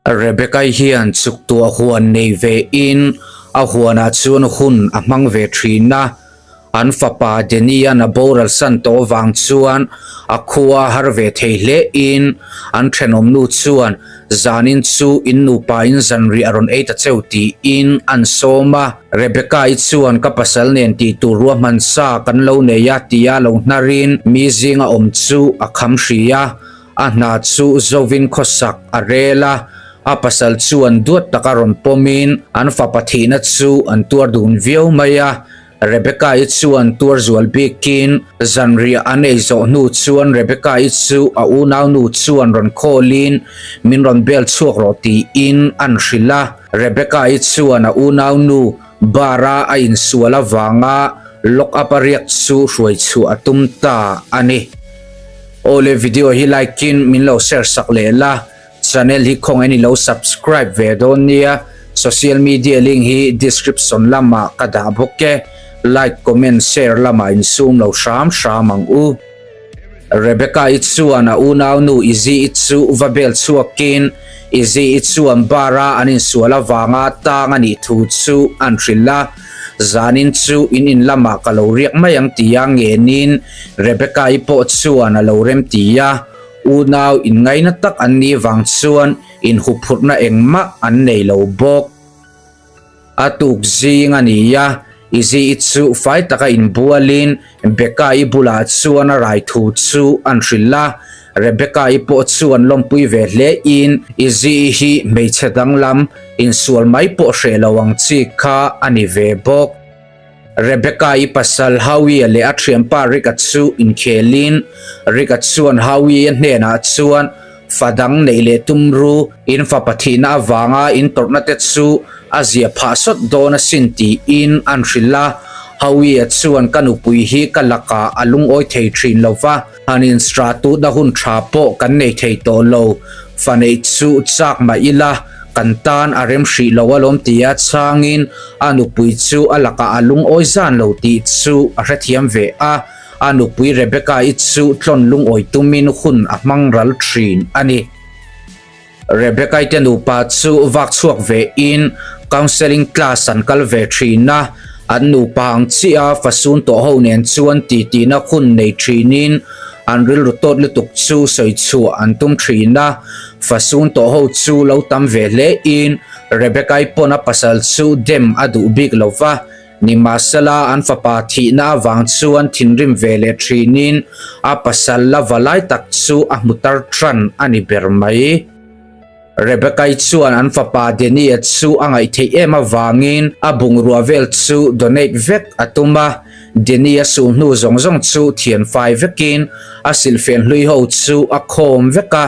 Rebecca-i hian chuktuah huan nei ve in a huanah chuan hun a hmang ve thin a. An fapa Danny-a'n a boral san tawh vang chuan a khua har ve thei hle in an thenawmnu chuan zanin chu in nupa in zanriah a rawn ei ta cheu tiin an sawm a. Rebecca-i chuan ka pasal nen tih tur ruahman sa kan lo nei a tia lo hnarin mi zinga awm chu a kham hri a. A hna chu Zovin khawsak a rel a, a pasal chuan duat taka rawn pawmin an fapa thihna chu an tuar dun viau mai a. Rebecca-i chuan tuar zual bikin zanriah an ei zawh hnu chuan Rebecca-i chu a unaunu chuan rawn khawlin min rawn bel chhuak rawh tiin an hrilh a. Rebecca-i chuan a unaunu bar-a a insual avanga lock up a riak chu hruai chhuah a tum ta a ni. Awle video hi like in min lo share sak leh la, channel hi khawngaih in i lo subscribe ve dawn nia, social media link hi description lamah ka dah bawk e, like comment share lamah in sum lo hram hram ang u. Rebecca i chuan a unaunu Izzy i chu va bel chhuakin Izzy i chuan bar a an insual avanga tang a nih thu chu an hrilh a. Zanin chu in in lamah ka lo riak mai ang tia ngenin Rebecca-i pawh chuan a lo rem ti a, unau inngaina tak an nih vang chuan inhuphurhna engmah an nei lo bawk. A tuk zing a ni a, Izzy-i chu fai taka inbualin Becca-i bulah chuan a rai thu chu an hrilh a, Rebecca-i pawh chuan lawmpui ve hle in Izzy-i hi hmeichhe danglam insual mai pawh hreh lo ang chi kha a ni ve bawk. Rebecca-i pasal Howie-a leh a thianpa Rick-a chu inkhelin Rick-a chuan Howie-a hnenah chuan fa dang neih leh tum ru in fapa thihna avanga in tawrhna te chu a zia phah sawt dawn asin tiin an hrilh a. Howie-a chuan ka nupui hi ka lakah a lungawi thei thin lo va. Han instratutna hun tha pawh kan nei thei tawh lo, fa neih chu chak mah ila kan tan a rem hrih lo alawm tia chhangin a nupui chu a lakah a lungawi zan lo tih chu a hrethiam ve a, a nupui Rebecca-i chu tlawn lungawi tumin hun a hmang ral thin a ni. Rebecca-i te nupa chu vak chhuak ve in counselling class an kal ve thin a, an nupa ang chiah a fasun tawh ho nen chuan titi-na hun nei thin in an rilru tawt lutuk chu sawi chhuah an tum thin a, fasun tawh ho chu lo tam ve hle in Rebecca-i pawn a pasal chu dem a duh bik lo va, Nimahsela, an fapa thihna avang chuan thinrim ve leh thinin a pasal la va lai tak chu a hmu tar tan a ni ber mai. Rebecca-i chuan an fapa Danny-a chu a ngaihtheih em avangin a bungrua vel chu donate vek a tum a. Danny-a sulhnu zawng zawng chu thian fai vekin a silhfen hlui ho chu a khawm vek a.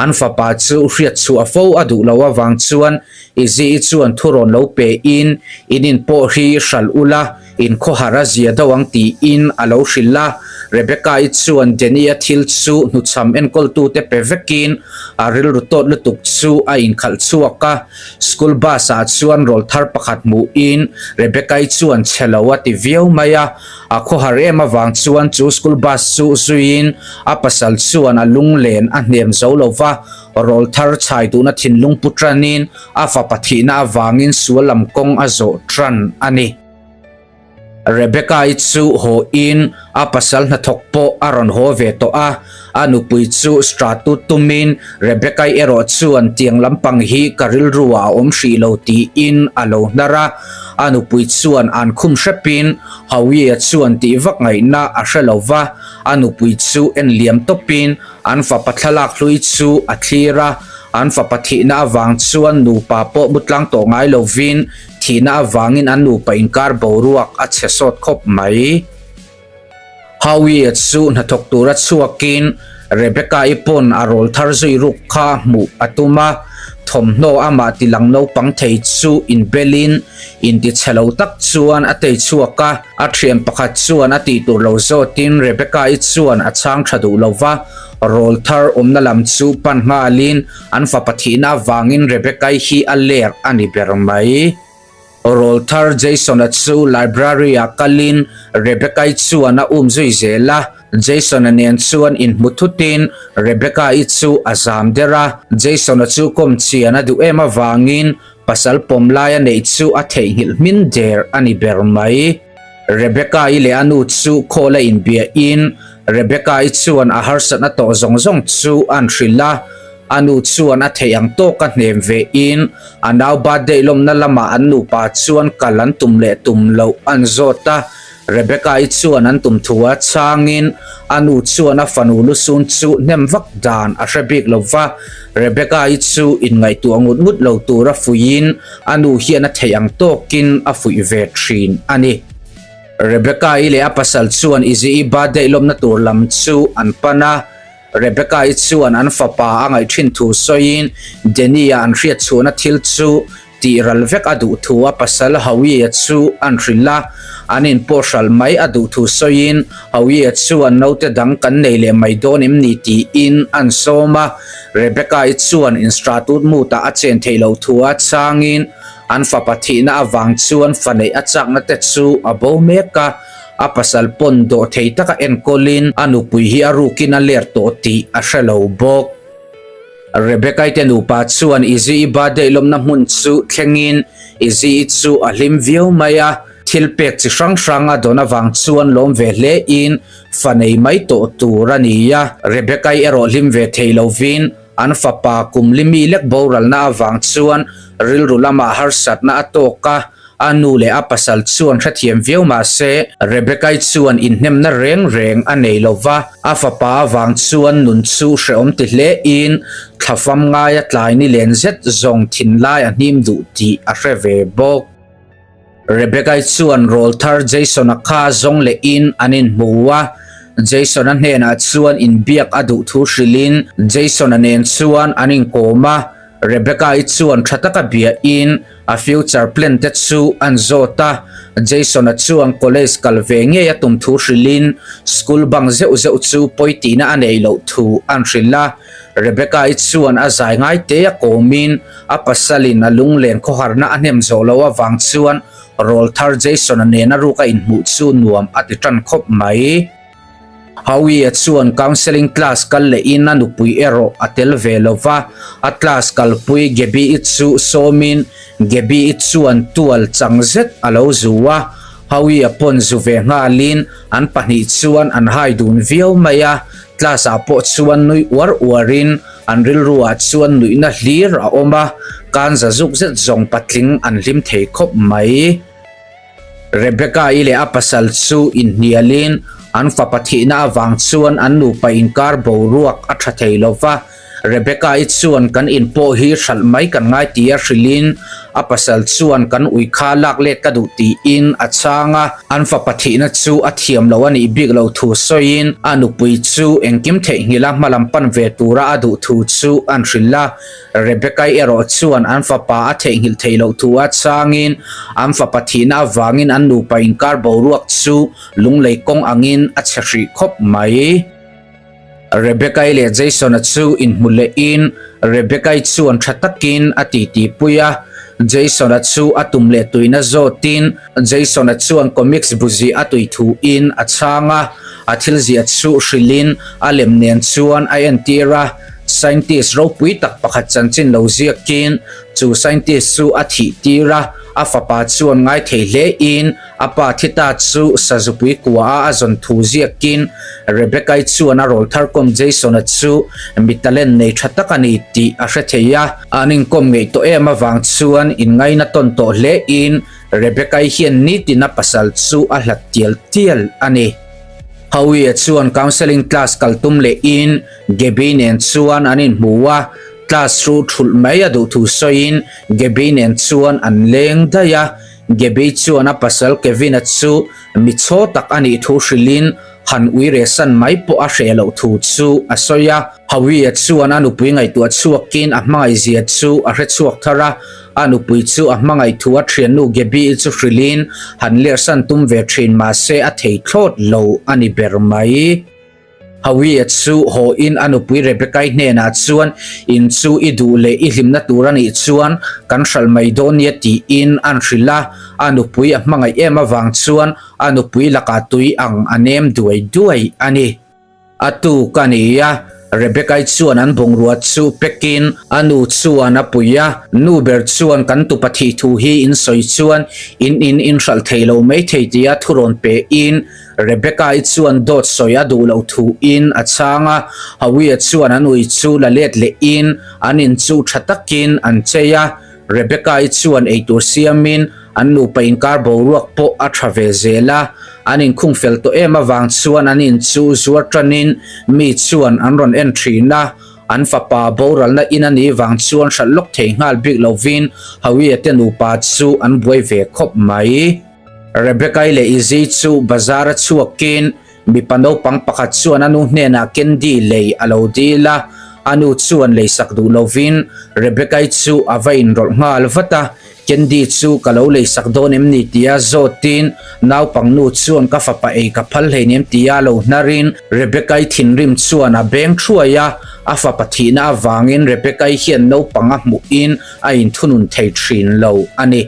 An fapa chu hriat chhuah fo a duh loh avang chuan Izzy-i chuan thurawn lo pe in, In in pawh hi hralh ula, in khawhar a zia deuh ang tiin a lo hrilh a. Rebecca-i chuan Danny-a thil chu hnuchham enkawltute pe vekin a rilru tawt lutuk chu a inkhalh chhuak a. School bus-ah chuan rawlthar pakhat hmuhin Rebecca-i chuan chhe lo a ti viau mai a. A khawhar em avang chuan chu school bus chu zuiin a pasal chuan a lunglen a hnem zo lo va, rawl thar chhai duhna thinlung pu tanin a fapa thihna avangin sual lam kawng a zawh tan a ni. Rebecca-i chu haw in a pasal hnathawk pawh a rawn haw ve tawh a, a nupui chu statu tumin Rebecca-i erawh chuan tiang lampang hi ka rilru ah a awm hrih lo tiin a lo hnar a. A nupui chuan an khum hrepin Howie-a chuan tih vak ngaihna a hre lo va, a nupui chu en liam tawpin an fapa thlalak hlui chu a thlir a, an fapa thihna avang chuan nupa pawh mu tlang tawh ngai lovin thihna avangin an nupa inkar boruak a chhe sawt khawp mai. Howie-a chu hnathawk tura chhuakin Rebecca-i pawn a rawl thar zui ruk kha hmuh a tum a, thawmhnaw amah tilang naupang thei chu inbelin intichhe lo tak chuan a tei chhuak a, a thian pakhat chuan a tih tur lo zawtin Rebecca-i chuan a chhang tha duh lo va, rawl thar awmna lam chu pan nghalin an fapa thihna avangin Rebecca-i hi a ler a ni ber mai. Rawlthar Jason-a chu library-ah kalin Rebecca-i chuan a um zui zel a. Jason-a nen chuan inhmu thutin Rebecca-i chu a zam der a, Jason-a chu kawm chian a duh em avangin pasal pawm lai a neih chu a theihnghilh hmin der a ni ber mai. Rebecca-i leh a nu chu call a inbiahin Rebecca-i chuan a harsatna tawh zawng zawng chu a'n hrilh a, a nu chuan a theih ang tawka hnem vein a nau birthday lawmna lamah an nupa chuan kal an tum leh tum loh a'n zawt a. Rebecca-i chuan an tum thu a chhangin a nu chuan a fanu lusun chu hnem vak dan a hre bik lo va, Rebecca-i chu inngaihtuah ngut ngut lo tura fuihin a nu hian a theih ang tawkin a fuih ve thin a ni. Rebecca-i leh a pasal chuan Izzy-i birthday lawmna tur lam chu an pan a, Rebecca-i chuan an fapa a ngaih thin thu sawiin Danny-a an hriat chhuahna thil chu tih ral vek a duh thu a pasal Howie-a chu an hrilh a, an inpawh hralh mai a duh thu sawiin Howie-a chuan naute dang kan nei leh mai dawn em ni tiin an sawm a, Rebecca-i chuan instratut mood-ah a chen theih loh thu a chhangin an fapa thihna avang chuan fa neih a chakna te chu a bo mek a. A pasal pawn dawh thei taka enkawlin a nupui hi a rukin a ler tawh tih a hre lo bawk. Rebecca-i te nupa chuan Izzy-i birthday lawmna hmun chu thlengin Izzy-i chu a hlim viau mai a, thil pek chi hrang hrang a dawn avang chuan lawm ve hle in fa nei mai tawh tur a ni a. Rebecca-i erawh hlim ve thei lovin an fapa kum limi lek boralna avang chuan rilru lamah harsatna a tawk a, A nu leh a pasal chuan hrethiam viau mah se, Rebecca-i chuan inhnemna reng reng a nei lo va, a fapa avang chuan nun chu hrehawm ti hlein thlafam ngaia tlai ni len zet zawng thinlai a hnim duh tih a hre ve bawk. Rebecca-i chuan rawlthar Jason-a kha zawng lehin an inhmu a, Jason-a hnenah chuan inbiak a duh thu hrilhin Jason-a nen chuan an inkawm a, Rebecca-i chuan tha taka biahin a future plan te chu an zawt a, Jason-a chuan college kal ve ngei a tum thu hrilhin school bang zeuh zeuh chu pawi tihna a nei loh thu an hrilh a. Rebecca-i chuan a zai ngai te a kawmin a pasalin a lunglen khawharna a hnem zawh loh avang chuan rawlthar Jason-a nena ruk a inhmuh chu nuam a ti tan khawp mai. Howie-a chuan counselling class kal lehin a nupui erawh a tel ve lo va, a class kalpui Gabby-i chu sawmin Gabby-i chuan tual chang zet a lo zu a, Howie-a pawn zu ve nghalin an pahnih chuan an hai dun viau mai a, class ah pawh chuan nui uar uarin an rilru ah chuan nuihna hlir a awm a, kan za zuk zet zawng patling an hlim thei khawp mai. Rebecca-i leh a pasal chu inhnialin an fapa thihna avang chuan an nupa inkar boruak a tha thei lo va. Rebecca-i chuan kan in pawh hi hralh mai kan ngai tia hrilhin a pasal chuan kan ui kha lak let ka duh tiin a chhang a. An fapa thihna chu a thiam lo a nih bik lo thu sawiin a nupui chu engkim theihnghilh a hmalam pan ve tura a duh thu chu an hrilh a. Rebecca-i erawh chuan an fapa a theihnghilh theih loh thu a changin an fapa thihna avangin an nupa inkar boruak chu lunglei kawng angin a chhe hrih khawp mai. Rebecca-i leh Jason-a chu inhmu lehin Rebecca-i chuan tha takin a titipui a, Jason-a chu a tum leh tuina zawtin Jason-a chuan comics bu ziah a tui thuin a chhang a, a thil ziah chu hrilhin a lem nen chuan a entir a. Scientist ropui tak pakhat chanchin lo ziakin chu scientist chu a thih tir a, a fapa chuan ngai thei hlein a pa thi ta chu sazupui kua a a zawn thu ziakin Rebecca-i chuan a rawlthar kawm Jason-a chu mi talent nei tha tak a ni tih a hre thei a. An inkawm ngeih tawh em avang chuan inngaina tawn tawh hlein Rebecca-i hian nitin a pasal chu a hlat tial tial a ni. Howie-a chuan counselling class kal tum lehin Gabby nen chuan an inhmu a, class chu thulh mai a duh thu sawiin Gabby nen chuan an leng daih a. Gabby chuan a pasal Kevin-a chu mi chaw tak a nih thu hrilhin han uire san mai pawh a hreh loh thu chu a sawi a. Howie-a chuan a nupui ngaihtuah chhuakin a hmangaihzia chu a hre chhuak thar a, a nupui chu a hmangaih thu a thiannu Gabby-i chu hrilhin han lerhsan tum ve thin mahse a thei thlawt lo a ni ber mai. Howie-a chu haw-in a nupui Rebecca-i hnenah chuan in chu i duh leh i hlimna tur a nih chuan kan hralh mai dawn nia tiin an hrilh a, a nupui a hmangaih em avang chuan a nupui lakah tui ang a nem duai duai a ni. A tuk a ni a, Rebecca-i chuan an bungrua chu pekin a nu chuan a pui a, Nu ber chuan kan tupa thih thu hi in sawi chuan in in in hralh thei lo mai thei tia thurawn pe in Rebecca-i chuan dawt sawi a duh loh thu in a chhang a, Howie-a chuan an ui chu la let leh in an in chu tha takin an chei a, Rebecca-i chuan eitur siamin an nupa inkar boruak pawh a tha ve zel a, an inkhung fel tawh em avang chuan an in chu zuar tanin mi chuan an rawn en thin a, an fapa boralna in a nih vang chuan hralh lawk thei nghal bik lovin Howie-a te nupa chu an buai ve khawp mai. Rebecca-i leh Izzy chu bazar a chhuakin Mipa naupang pakhat chuan a nu hnenah candy lei a lo dil a, a nu chuan leisak duh lovin Rebecca-i chu a va inrawlh nghal vat a, Candy chu ka lo leisak dawn em ni tia zawtin naupang nu chuan ka fapa ei ka phal hleinem tia lo hnarin Rebecca-i thinrim chuan a beng thuai a, a fapa thihna avangin Rebecca-i hian naupang a hmuhin a inthunun thei thin lo a ni.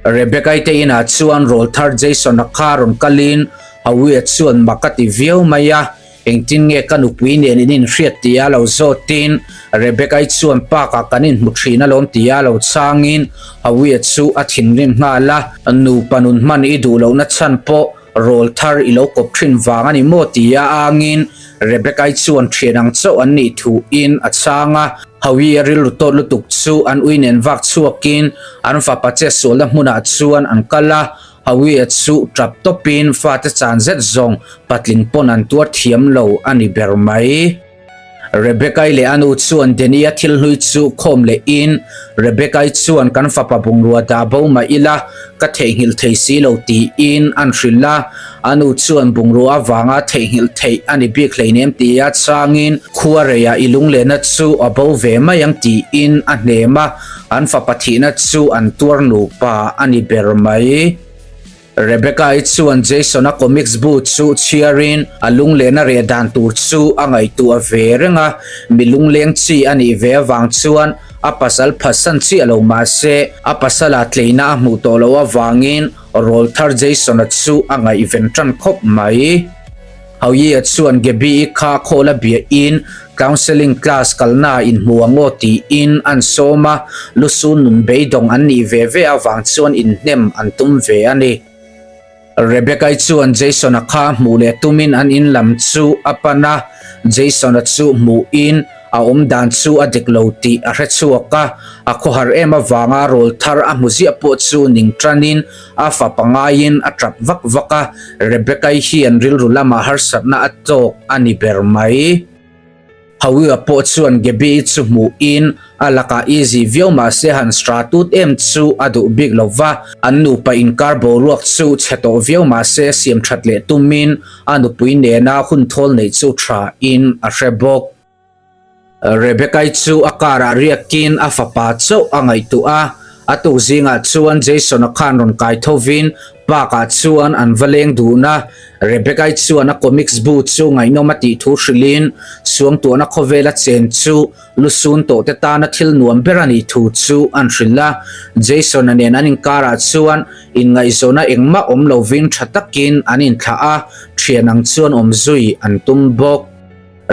Rebecca-i te inah chuan rawlthar Jason-a kha rawn kalin Howie-a chuan mak a ti viau mai a, Engtin nge ka nupui nen in inhriat tia lo zawtin Rebecca-i chuan park-ah kan inhmu thin alawm tia lo chhangin Howie-a chu a thinrim nghal a, Nupa nun hman i duh lohna chhan pawh rawlthar i lo kawp thin vang a ni maw tia angin Rebecca-i chuan thian ang chauh an nih thuin a chhang a. Howie-a rilru tawt lutuk chu an ui nen vak chhuakin an fapa chetsualna hmunah chuan an kal a, Howie-a chu tap tawpin fate chan zet zawng patling pawn an tuar thiam lo a ni ber mai. Rebecca-i leh a nu chuan Danny-a thil hlui chu khawm lehin Rebecca-i chuan kan fapa bungrua dah bo mah ila ka theihnghilh thei si lo tiin an hrilh a, a nu chuan bungrua avanga theihnghilh theih a ni bik hleinem tia changin khuareiah i lunglehna chu a bo ve mai ang tiin a hnem a, an fapa thihna chu an tuar nupa a ni ber mai. Rebecca-i chuan Jason-a comics bu chu chhiarin a lunglehna reh dan tur chu a ngaihtuah ve reng a, mi lungleng chi a nih ve avang chuan a pasal phatsan chiah lo mah se a pasala tleina a hmuh tawh loh avangin rawlthar Jason-a chu a ngaihven tan khawp mai. Howie-a chuan Gabby-i kha khawl a biahin counselling class kalnaah inhmu ang aw tiin an sawm a, lusun nun beidawng an nih ve ve avang chuan inhnem an tum ve a ni. Rebecca-i chuan Jason-a kha hmuh leh tumin an in lam chu a pan a, Jason-a chu hmuhin a awm dan chu a dik lo tih a hre chhuak a, a khawhar em avanga rawl thar a hmu ziah pawh chu ning tanin A fapa ngaiin a tap vak vak a, Rebecca-i hian rilru lamah harsatna a tawk a ni ber mai. Howie-a pawh chuan Gabby-i chu hmuhin a lakah easy viau mah se han stratut em chu a duh bik lo va, an nupa inkar boruak chu chhe tawh viau mah se siam that leh tumin a nupui nena hun thawl neih chu tha in a hre bawk. Rebecca-i chu a car ah riakin a fapa chauh a ngaihtuah a, a tuk zingah chuan Jason-a khan rawn kai thovin park ah chuan an va leng dun a. Rebecca-i chuan a comics bu chu ngaihnawm a tih thu hrilhin suangtuahna khawvela chen chu lusun tawh te tana thil nuam ber a nih thu chu an hrilh a. Jason-a nen an inkar ah chuan inngaihzawhna engmah awm lovin tha takin an inthlah a, thian ang chuan awm zui an tum bawk.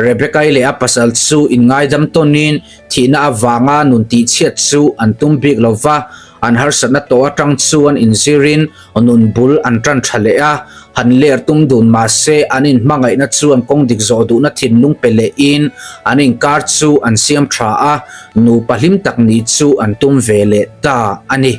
Rebecca-i leh a pasal chu inngaidam tawnin thihna avanga nun tihchhiat chu an tum bik lo va, an harsatna tawh atang chuan inzirin nun bul an tan tha leh a, han ler tum dun mah se an inhmangaihna chuan kawng dik zawh duhna thinlung pe lehin an inkar chu an siam tha a, nupa hlim tak nih chu an tum ve leh ta a ni.